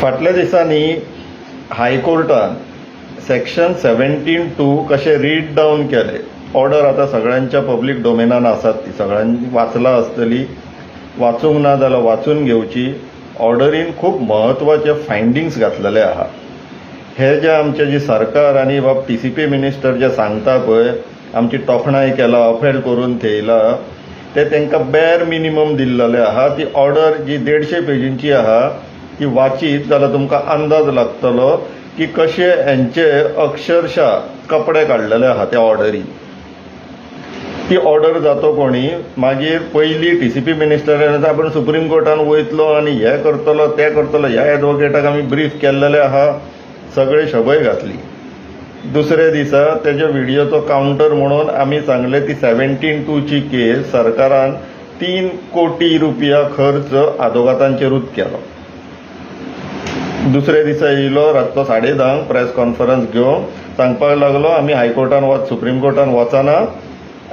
फाटल्या दिसांनी हायकोर्टान सेक्शन 17(2) कशें रीड डावन केलें. ऑर्डर आतां सगळ्यांच्या पब्लीक डोमेनान आसात, ती सगळ्यांनी वाचला आसतली. वाचूंक ना जाल्यार वाचून घेवची. ऑर्डरीन खूब म्हत्वाचे फायंडींग्स घातलेले आहा. हे जे आमचे जी सरकार आनी बाब टीसीपी मिनिस्टर जे सांगता पळय, आमची तोखणाय केला, अपहेल्ड करून थेयला, ते तांकां बॅर मिनिमम दिल्लेलें आहा. ती ऑर्डर जी 150 पेजींची आहा, ती वाचीत जाल्यार तुमकां अंदाज लागतलो की कशे हेंचे अक्षरशा कपडे काडलेले आहा त्या ऑर्डरीन. ती ऑर्डर जातो कोणी मागीर पयली टीसीपी मिनिस्टरान आपूण सुप्रीम कोर्टान वयतलो आनी हें करतलो, तें करतलो, ह्या एडवोकेटाक आमी ब्रीफ केल्लेलें आहा, सगळे शबय घातली. दुसऱ्या दिसा तेज्या व्हिडियोचो कावंटर म्हणून आमी सांगलें, ती 17(2)ची केस सरकारान 3 कोटी रुपया खर्च आदोगातांचेरूच केलो. दुसऱ्या दिसा येयलो रातचो 10:30क प्रेस कॉन्फरन्स घेवन सांगपाक लागलो, आमी हायकोर्टान वच, सुप्रीम कोर्टान वचना,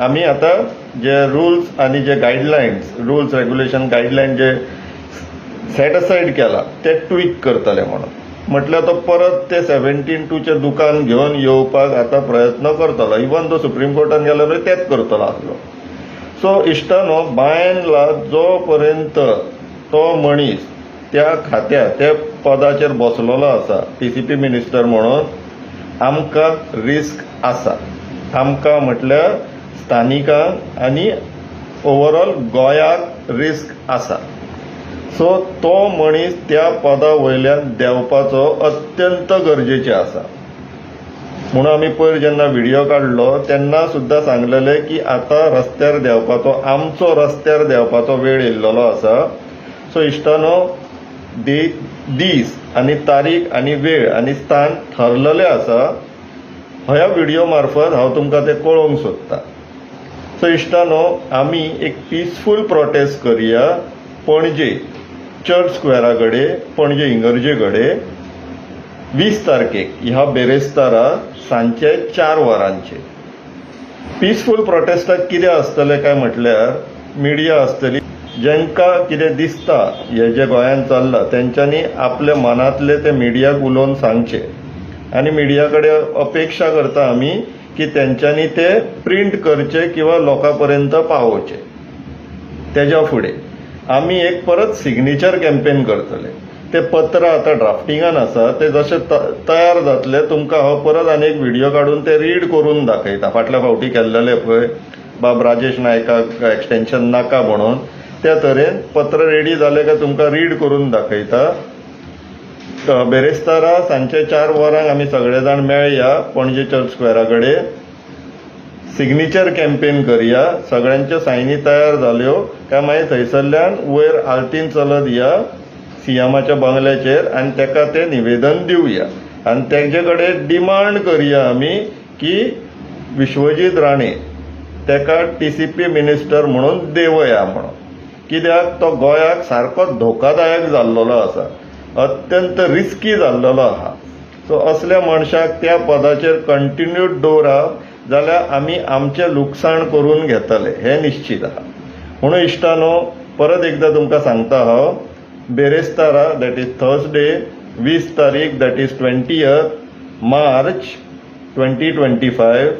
आमी आतां जे रुल्स आनी जे गायडलायन्स, रुल्स रेग्युलेशन गायडलायन जे सेट असायड केला ते ट्वीक करतले म्हणून. म्हटल्यार तो परत ते 17(2)चें दुकान घेवन येवपाक आतां प्रयत्न करतलो. इवन तो सुप्रीम कोर्टान गेल्यार तेच करतलो आसलो. सो इश्टानो, बाय अँड लार्ज जो पर्यंत तो मनीस त्या खात्या त्या पदाचेर बसलेलो आसा टीसीपी मिनिस्टर म्हणून, आमकां रिस्क आसा. आमकां म्हटल्यार स्थानिकांक आनी ओवरऑल गोंयाक रिस्क आसा. सो तो मनीस त्या पदा वयल्यान देंवपाचो अत्यंत गरजेचें आसा. म्हणून आमी पयर जेन्ना व्हिडियो काडलो तेन्ना सुद्दां सांगलेलें की आतां रस्त्यार देंवपाचो, आमचो रस्त्यार देंवपाचो वेळ येयल्लो आसा. सो इश्टानो, दीस आनी तारीख आनी वेळ आनी स्थान ठरलेलें आसा. ह्या व्हिडियो मार्फत हांव तुमकां तें कळोवंक सोदतां. सो इश्टानो, आमी एक पिसफूल प्रोटेस्ट करया पणजे चर्च स्क्वेरा कडेन, पणजे इगर्जे कडेन, 20 तारखेक, ह्या बेरेस्तारा सांजचे 4 वरांचेर. पिसफूल प्रोटेस्टाक कितें आसतलें काय म्हटल्यार, मिडिया आसतली. जेंकां कितें दिसता हें जें गोंयांत चल्लां, तेंच्यांनी आपल्या मनांतलें तें मिडियाक उलोवन सांगचें आनी मिडिया कडेन अपेक्षा करता आमी की तेंच्यांनी तें प्रिंट करचें किंवा लोकां पर्यंत पावोवचें. तेज्या फुडें आमी एक परत सिग्नेचर कॅम्पेन करतले. ते पत्र आतां ड्राफ्टिंगान आसा. ते जशें तयार जातले, तुमकां हांव परत आनी एक व्हिडियो काडून ते रीड करून दाखयता. फाटल्या फावटी केल्लेले पळय, बाब राजेश नायकाक एक्सटेन्शन नाका म्हणून, त्या तरेन पत्र रेडी जालें काय तुमकां रीड करून दाखयता. बेरेस्तारा सांजचे 4 वरांक आमी सगळे जाण मेळया पणजे चर्च स्क्वेरा कडेन, सिग्नेचर कॅम्पेन करया. सगळ्यांच्यो सायनी तयार जाल्यो काय मागीर थंयसरल्यान वयर आल्तीन चलत या सीएमाच्या बंगल्याचेर आनी ताका तें निवेदन दिवया आनी तेजे कडेन डिमांड करया आमी की विश्वजीत राणे ताका टीसीपी मिनिस्टर म्हणून देवया म्हणून. कित्याक तो गोंयाक सारको धोकादायक जाल्लेलो आसा, अत्यंत रिस्की जाल्लेलो आहा. सो असल्या मनशाक त्या पदाचेर कंटिन्यू दवरप जाल्यार आमी आमचें लुकसाण करून घेतले हें निश्चीत आहा. म्हणून इश्टानो, परत एकदां तुमकां सांगता हांव, बेरेस्तारा, that is Thursday, 20 तारीख, that is 20 March 2025,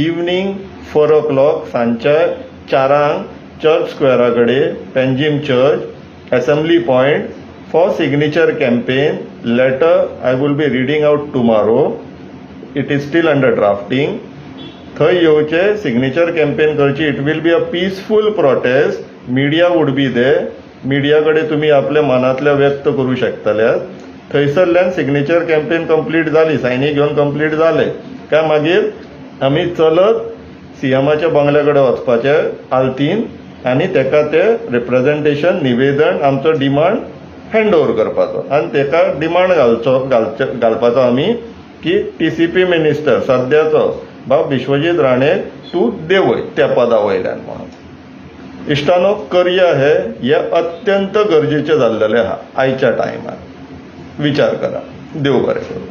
evening 4 o'clock, सांजच्या 4ांक church स्क्वेरा कडेन, Panjim church, assembly point, for signature campaign. Letter I will be reading out tomorrow, it is still under drafting. थंय येवचे, सिग्नेचर कॅम्पेन करची. It will be a peaceful protest. Media would be there. Media कडेन तुमी आपल्या मनांतलें व्यक्त करूं शकतले. थंयसरल्यान सिग्नेचर कॅम्पेन कंप्लीट जाली, सायनी घेवन कंप्लीट जाले काय मागीर आमी चलत सीएमाच्या बंगल्या कडेन वचपाचें आल्तीन आनी ताका तें रिप्रेझेंटेशन, निवेदन, आमचो डिमांड हँड ओवर करपाचो आनी ताका डिमांड घालचो घालचे घालपाचो आमी की टीसीपी मिनिस्टर सद्याचो बाब विश्वजीत राणे तूं देंवय त्या पदा वयल्यान म्हणून. इश्टानो, करया हे, हे अत्यंत गरजेचें जाल्लेलें आहा आयच्या टायमार. विचार करा. देव बरें करूं.